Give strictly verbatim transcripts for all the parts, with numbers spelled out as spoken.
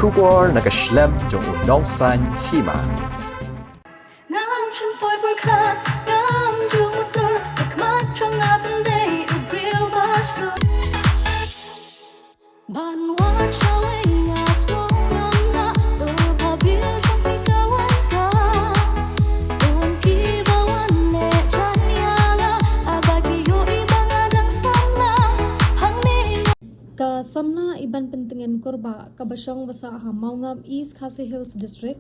Khubor na ka shlem jong u nongsaiñ hima. Ngam shym poi pyrkhat, ngam ju mutur, ha khmat jong nga pyndei u briew ba shlur. Ban wan shawei nga sngewngam lah, dur ba briew jong phi ka wan ka. Don kiba wan leh jan ïa nga, haba ki ïohi ba nga dang samla. Hangne nga Ka samla Ibanpyntngen Kurbah kaba shong basa ha Mawngap, East Khasi Hills District,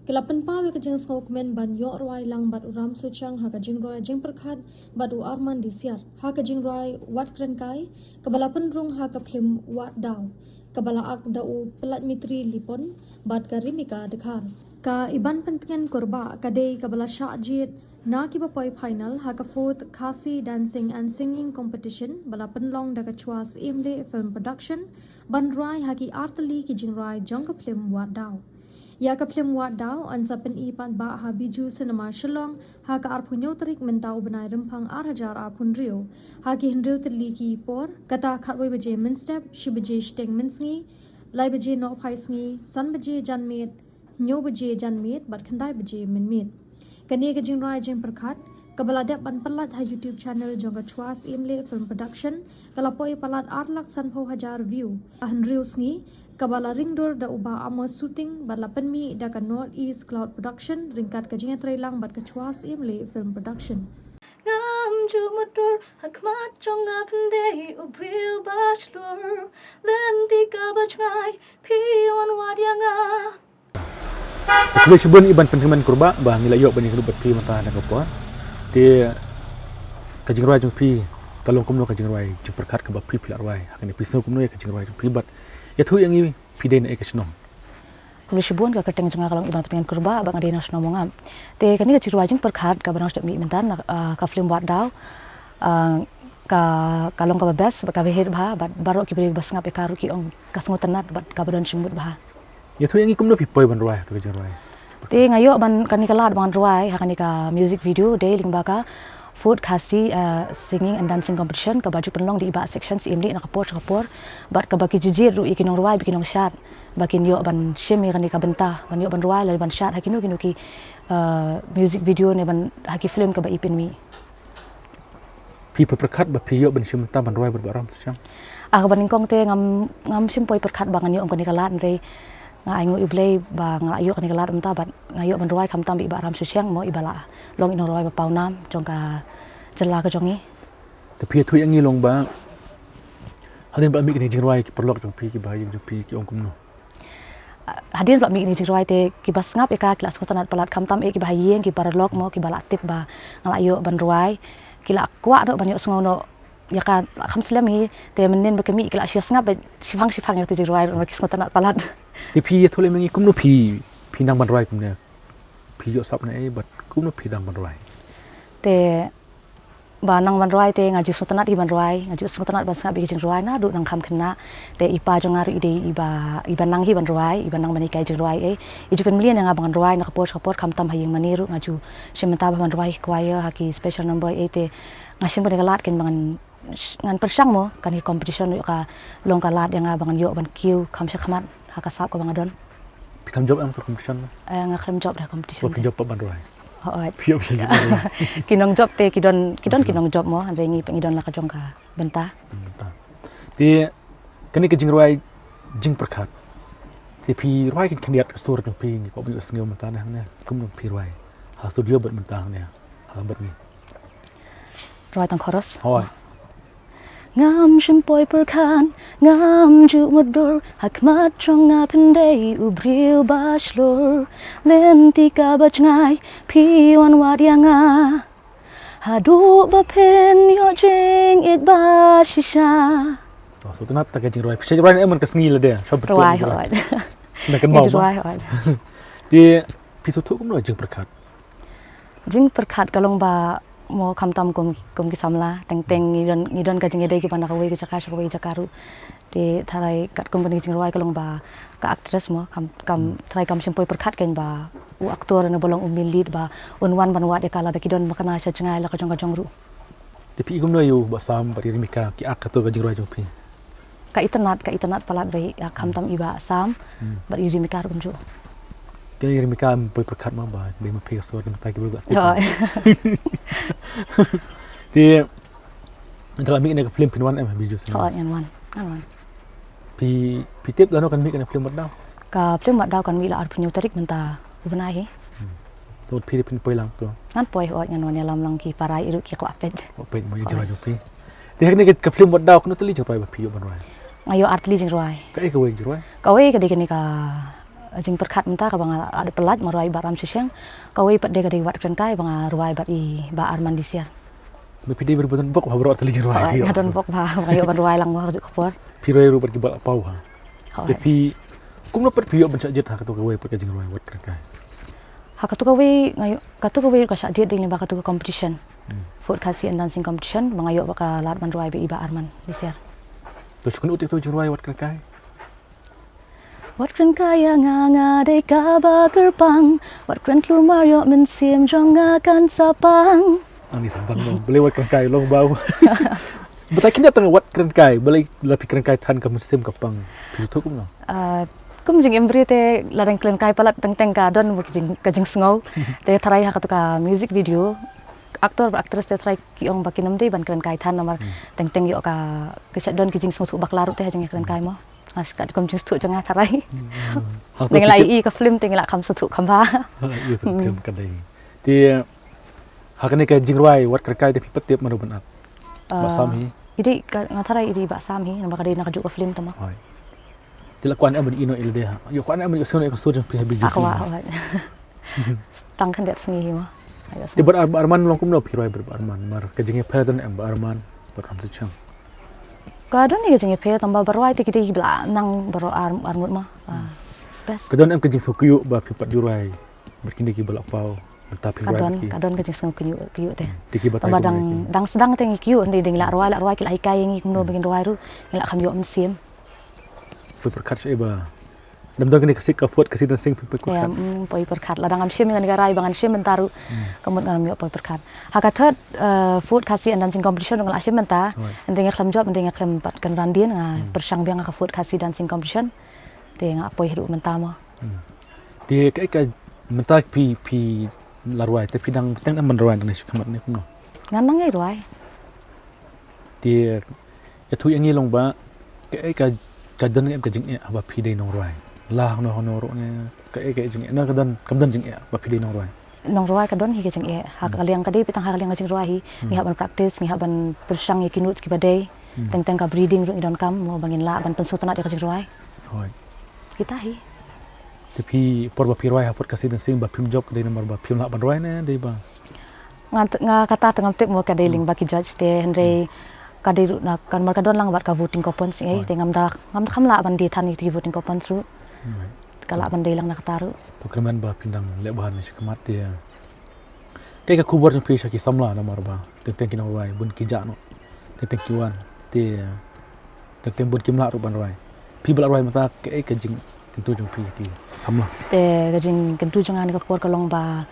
ki la pynpaw ïa ka jingsngewkmen ban ïoh rwai lang bad u Ram Suchiang ha ka jingrwai Jingpyrkhat bad u Arman Disiar ha ka jingrwai Wat Kren Kai, kaba la pynrung ha ka phlim Wad Daw, kaba la ak da u Pyllait Mitri Lipon bad ka Rimika Dkhar. Ka Ibanpyntngen Kurbah ka dei kaba la shah jied na kiba poi final ha ka fourth Khasi Dancing and Singing Competition ba la pynlong da ka Chwa Syiemlieh Film Production ban rwai ha ki artylli ki jingrwai jong ka phlim Wad Daw. Ïa ka phlim Wad Daw yn sa pyni paidbah ha Bijou Cinema Shillong ha ka arphew hynñiew tarik mynta u bnai Rymphang ar hajar arphew hynriew ha ki hynriew tylli ki por, kata khatwei baje mynstep, shi baje shiteng mynsngi, lai baje nohphai sngi, san baje janmiet, hynñiew baje janmiet bad khyndai baje mynmiet. Kane ka jingrwai Jingpyrkhat kaba la dep ban pyllait ha YouTube channel jong ka Chwa Syiemlieh Film Production ka la poi palat ar lak sanphew hajar view ha hynriew sngi, kaba la ringdur da u Bah Amos Suting bad la pynmih da ka North East Cloud Production ryngkat ka jingïatreilang bad ka Chwa Syiemlieh Film Production. Ngam ju mutur, ha khmat jong nga pyndei u briew ba shlur. Lynti kaba jngai, phi wan wad ïa nga. Khublei shibun Ibanpyntngen Kurbah ba ngi la ïoh ban ïakynduh bad phi mynta na ka por. Te ka jingrwai jong phi ka long kumno, ka jingrwai Jingpyrkhat kaba phi phi la rwai? Ha kane phi sngew kumno ïa ka jingrwai jong phi bad ïathuh ïa ngi phi dei na ei ka shnong? Khublei shibun, ka kyrteng jong nga ka long Ibanpyntngen Kurbah bad nga dei na shnong Mawngap. Te kane ka jingrwai Jingpyrkhat kaba nang sdang mynta na, ah, ka phlim Wad Daw, ah, ka, ka long kaba best bad kaba hit bha bad baroh ki briew ba sngap ïa ka ruh ki ong ka sngewtynnat bad kaba don jingmut bha. Ïathuh ïa ngi kumno phi poi ban rwai ha ka jingrwai? Te nga ïoh ban kane ka lad ban rwai ha kane ka music video dei lyngba ka Fourth Khasi, uh, Singing and Dancing Competition kaba ju pynlong da i Bah Section Syiemlieh na ka por sha ka por, bad kaba ki ju jied ruh ïa ki nongrwai bad ki nongshad ba kin ïoh ban shim ïa kane ka bynta ban ïoh ban rwai lane ban shad ha kino kino ki, uh, music video ne ban ha ki film kaba i pynmih. Phi pyrkhat ba phi ïoh ban shim bynta ban rwai bad Bah Ram Suchiang? Ah, kaba nyngkong te ngam, ngam shym poi pyrkhat ba ngan ïoh kane ka lad, hynrei nga ainguh ïa U Blei ba nga la ïoh kane ka lad mynta bad nga ïoh ban rwai khamtam bad i Bah Ram Suchiang mo, iba la long i nongrwai ba pawnam jong ka jylla ka jong ngi. Te phi ïathuh ïa ngi long ba hadien ba la mih kane ka jingrwai ki paralok jong phi, kiba ha ïing jong phi ki ong kumno? Ah, hadien ba la mih kane ka jingrwai te kiba sngap ïa ka ki la sngewtynnat palat, khamtam eh kiba ha ïing, ki paralok mo, kiba la tip ba nga la ïoh ban rwai, ki la kwah noh ban ïohsngew noh ïa ka, la kham slem hi. Te mynnin ba ka mih ki la shu sngap beit shipang shipang ïa kata ka jingrwai ruh, ki sngewtynnat palat. Te phi ïathuh lem ïa ngi kumno phi, phi nang ban rwai kumne? Phi ïoh sap na ei bad kumno phi nang ban rwai? Te ba nang ban rwai te nga ju sngewtynnat hi ban rwai, nga ju sngewtynnat ban sngap ïa ki jingrwai naduh nang kham khynnah. Te i pa jong nga ruh i dei iba, iba nang hi ban rwai, iba nang ban hikai jingrwai eh. I ju pynmlien ïa nga ba ngan rwai na ka por sha ka por, khamtam ha ïing mane ruh nga ju shim bynta bha ban rwai ha ki choir, ha ki special number eh. Te nga shim kane ka lad keiñ ba ngan, ngan pyrshang mo, kane ka competition ruh ka long ka lad ïa nga ba ngan ïoh ban kiew kham shakhmat ha ka sap kaba nga don. Phi khlem jop em ha ka competition? Eh, nga khlem jop ha ka competition. Phi jop pat ban rwai? Hooid. Phi jop sha jop ban rwai. Ki nongjop te ki don, ki don ki nongjop mo, hynrei ngi pat ngi don la ka jong ka bynta. Bynta. Te kane ka jingrwai Jingpyrkhat, te phi rwai khyndiat ka sur jong phi, ngi kwah ban ïohsngew mynta ne hangne, kumno phi rwai ha studio bad mynta hangne ha bad ngi? Rwai tang chorus. Hooid. Ngam shym poi pyrkhat, ngam ju mutdur, ha khmat jong nga pyndei u briew ba shlur. Lynti kaba jngai, phi wan wad ïa nga, haduh ba phin ïoh jingïeit ba shisha. To, sngewtynnat ta ka jingrwai. Phi sa rwai ne em man ka sngi lade? Rwai, hooid. Na kan mau rwai, hooid. Te phi sngewthuh kumno Jingpyrkhat? Jingpyrkhat ka long ba mo khamtam kum, kum ki samla, teng teng ngi don, ngi don ka jingïadei kiba na kawei ka jaka sha kawei ka jaka ruh. Te tharai katkum kane ka jingrwai ka long ba ka actress mo, kam, kam, tharai kam shym poi pyrkhat keiñ ba u actor ne ba long u male lead ba un wan ban wad ïa ka lada ki don ba kane sha jngai la ka jong ka jong ruh. Te phi i kumno ïa u Bah Sam bad i Rimika, ki ak kato ka jingrwai jong phi? ka itynnad, ka itynnad palat ba i, ah, khamtam i Bah Sam bad i Rimika ruh kumjuh. Ka i Rimika em poi pyrkhat ma ba dei ma phi ka sur dei ma tai ki briew ba. Te ynda la mih kane ka film phin wan em ha Bijou Cinema? Hooid, ngan wan, ngan wan. Phi, phi tip lano kan mih kane ka film Wat Daw? Ka film Wat Daw kan mih la arphew tarik mynta u bnai hi. To phi phin poi lang to? Ngan poi, hooid, ngan wan ïalam lang ki para i ruh ki kwah peit. Kwah peit mo ïa jingrwai jong phi. Te ha kane ka film Wat Daw kano tylli jingrwai ba phi ïoh ban rwai? Nga ïoh ar tylli jingrwai. Kaei kawei jingrwai? Kawei ka dei kane ka jingpyrkhat mynta kaba nga la dep pyllait, nga rwai bad Ram Shusheng. Kawei pat dei ka dei Wat Kren Kai ba nga rwai bad i Bah Arman Lisiar. Ba phi dei ba don bok ha baroh ar tylli jingrwai? Hooid, nga don bok ba nga ïoh ban rwai lang mo ha kajuh ka por. Phi rwai ruh bad ki Bah Lah Paw ha? Hooid. Te phi kumno pat phi ïoh ban shah jied ha kato kawei pat ka jingrwai Wat Kren Kai? Ha kato kawei nga ïoh, kato kawei ka shah jied dei lyngba kato ka competition. Food Khasi and Dancing Competition ba nga ïoh ba ka lad ban rwai bad i Bah Arman Lisiar. To shu kynduh te kato jingrwai Wat Kren Kai. Wat kren kai ïa nga, nga dei kaba kyrpang. Wat kren klumar ïoh mynsiem jong nga kan sa pang. Ani sa pang mo. Balei wat kren kai long bau. Batai kine tang wat kren kai, balei la phi kren kai than ka mynsiem ka pang. Phi sngewthuh kumno? Ah, kum jingim briew te la dang kren kai palat teng teng ka don ka jing, ka jingsngew. Te tharai ha kato ka music video, actor bad actress te tharai ki ong ba kin ym dei ban kren kai than namar teng teng ïoh ka, ka shah don ki jingsngewthuh bakla ruh te ha jingkren kai mo. Nga shu kat kum jingsngewthuh jong nga tharai. Te ngi la ïohi ka film te ngi la kham sngewthuh kham bha. Ïa sngewthuh ka dei. Te ha kane ka jingrwai wat kren kai te phi pat tip mano ban act? Bah Sam hi. I dei ka, nga tharai i dei Bah Sam hi namar ka dei na kajuh ka film te mo. Te la kwah ne em ban ïoh ïa lade ha? Ïoh kwah ne em ban ïoh sngewthuh ïa ka sur jong phi ha Bijou Cinema? Tang khyndiat sngi hi mo. Te bad Bah Arman long kumno phi rwai bad Bah Arman? Namar ka jingïapher don em Bah Arman bad Ram Shusheng? Ka don hi ka jingïapher tang ba ba rwai te ki dei ba la nang baroh ar, arngut mo. Best. Ka don em ka jingsngewkyiuh ba phi pat ju rwai bad kine ki Bah Lah Paw mynta phi rwai bad ki? Ka don, ka don ka jingsngewkyiuh, kyiuh te. Te ki batai kumno? Tang ba dang, dang sdang te ngi kyiuh, hynrei dang la rwai, la rwai ki la hikai ïa ngi kumno ba ngin rwai ruh, ngi la kham ïoh mynsiem. Poi pyrkhat shaei ba Dang don kane ka sik ka Food Khasi Dancing phi poi pyrkhat? Em, poi pyrkhat. Lada ngam shim ïa kane ka rai ba ngan shim mynta ruh ka mut ngam ïoh poi pyrkhat. Ha ka third, eh, Food Khasi and Dancing Competition ruh nga la shim mynta. Hynrei nga khlem jop, hynrei nga khlem pat kynran dien, nga pyrshang biang ha ka Food Khasi Dancing Competition. Te nga poi ruh mynta mo. Te kaei ka mynta phi, phi la rwai te phi dang teng em ban rwai ne shakhmat ne kumno? Ngan nang ïai rwai. Te ïathuh ïa ngi long ba kaei ka, ka don em ka jingeh haba phi dei nongrwai? La hangno hangno ruh ne kaei ka jingeh? Na ka don, kam don jingeh ba phi dei nongrwai? Nongrwai ka don hi ka jingeh. Ha ka liang ka dei phi tang ha ka liang ka jingrwai hi. Ngi hap ban practice, ngi hap ban pyrshang ïa ki notes kiba dei. Teng teng ka breathing ruh ngi donkam mo ba ngin lah ban pynsngewtynnat ïa ka jingrwai. Hooid. Kita hi. Te phi por ba phi rwai ha Food Khasi Dancing ba phim jop ka dei namar ba phim lah ban rwai ne dei ba? Nga, nga kata te ngam tip mo ka dei lyngba ki judge te hynrei ka dei ruh na ka namar ka don lang bad ka voting coupons eh te ngam da, ngam da kham lah ban die than ïa ki voting coupons ruh. Ka lah ban dei lang na kata ruh. To kyrmen ba phin dang leh bha ne shakhmat te. Kaei ka khubor jong phi sha ki samla namar ba teng teng ki nongrwai bun ki jah noh. Teng teng ki wan te teng teng bun kim lah ruh ban rwai. Phi ba la rwai mynta kaei ka jingkyntu jong phi ki samla? Te ka jingkyntu jong nga ne ka por ka long ba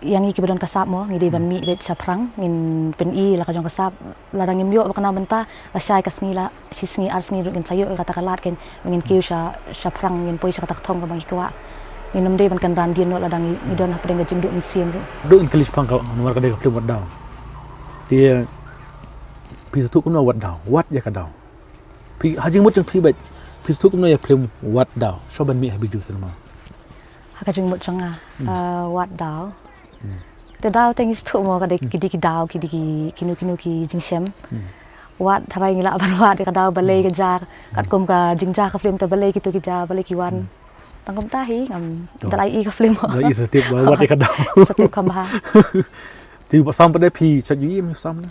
ïa ngi kiba don ka sap mo ngi dei ban mih beit shaphrang ngin pyni la ka jong ka sap. Lada ngim ïoh ba kane mynta la shai ka sngi la shi sngi ar sngi ruh ngin sa ïoh ïa kata ka lad kein ba ngin kiew sha, shaphrang ngin poi sha kata ka thong kaba ngi kwah. Ngin ym dei ban kynran dien noh lada ngi, ngi don hapdeng ka jingduh mynsiem ruh. Duh ngin kylli shaphang ka namar ka dei ka film Wat Daw. Te phi sngewthuh kumno Wat Daw? Wat ïa ka daw. Phi ha jingmut jong phi beit phi sngewthuh kumno ïa film Wat Daw? Shuwa ban mih ha Bijou Cinema. Ha ka jingmut jong nga, eh, Wat Daw. Te daw te ngi sngewthuh mo ka dei ki dei ki daw, ki dei ki kino kino ki jingshem. Wat tharai ngi lah ban wad ïa ka daw balei ka ja, katkum ka jingjia ka film te balei kito ki ja, balei ki wan. Tang kumta hi ngam da la ïohi ka film. La ïohi sa tip ba wat ïa ka daw. Sa tip kham bha. Te Bah Sam pat de phi shait ïohi em Sam ne?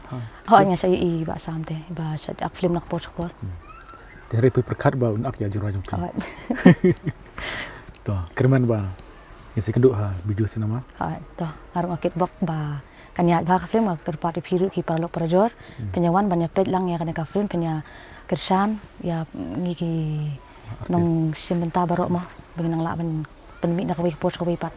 Hooid nga shait ïohi Bah Sam te ba shait act film na ka por sha ka por. Te hynrei phi pyrkhat ba un act ïa jingrwai jong phi? Hooid. To kyrmen ba ngin sa ïakynduh ha Bijou Cinema. Hooid to nga ruh nga kitbok ba kan ïaid bha ka film, nga kyrpad ïa phi ruh ki paralok parajor phin ïa wan ban ïa peit lang ïa kane ka film, phin ïa kyrshan ïa ngi ki nongshim bynta baroh mo ba ngin nang lah ban pynmih na kawei ka por sha kawei pat.